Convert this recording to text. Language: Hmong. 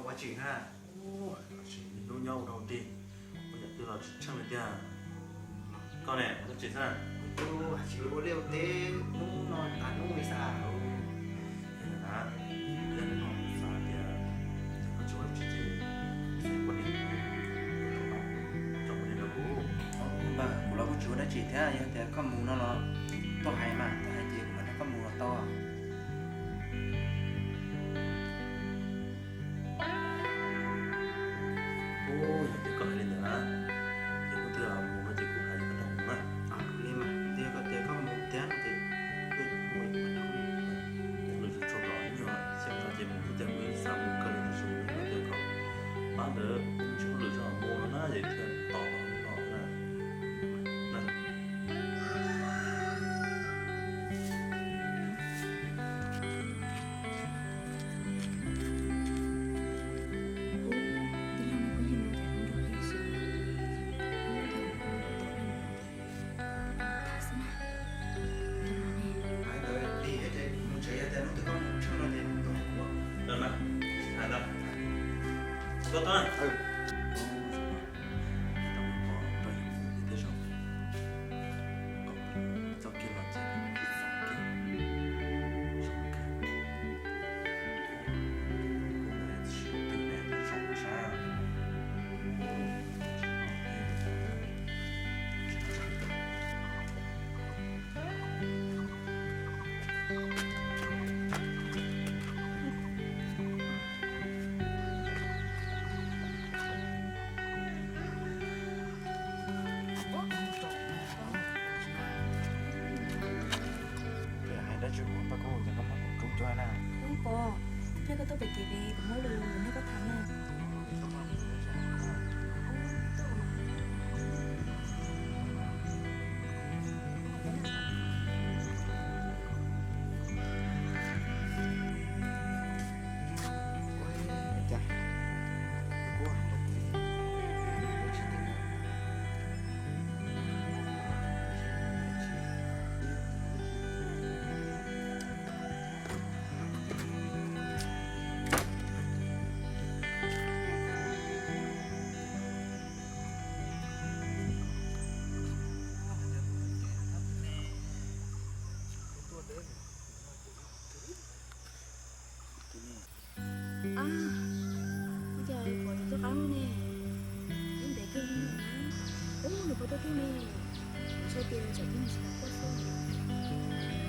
Ua tsis na. Hnub nyob ua dog dig, ua yam twg los tsis tsheej li tiag. Koj ne, ua dab tsi xwb? Ua tsis ua liaj ua teb, hnub no tas hnub li xwb. Yog li ntawd, yog no kuv xav tias koj tsis ua dab tsi ces kuv tso poj niam rau kuv. Npawg, kuv los kuj tsis ua dab tsi thiab, yog tias koj mus no los tuaj hais mas, tuaj hais ces kuv mam nrog koj mus los tau. Ub, yog tias koj hais li ntawd na, ces hnub twg mus no ces kuv hais koj nrog mus na. Li mas, yog tias koj mus tiag no ces kuv mus ib pliag. Lwm zaus tso kom ib nyuag xyoo no ces mus ib pliag, kuv yeej xav mus kawg li tiam sis yog tias koj pab ntawd tsis muaj lwm zaus mus no na ces thiaj tos los na. Hais dab tsi kuv pab koj ces koj muab kuv rub cuag na. Ub, pog, pliag koj tuaj pem kev pem kuv muab lus nrog koj tham na. Ab, ua cas pom yus tuaj qab lub ne? Ib ntev kiag li no na. Ub, nws puas tuaj thiab ne? Kuv ntshai tias tsam twb nws tsis kam tuaj xwb.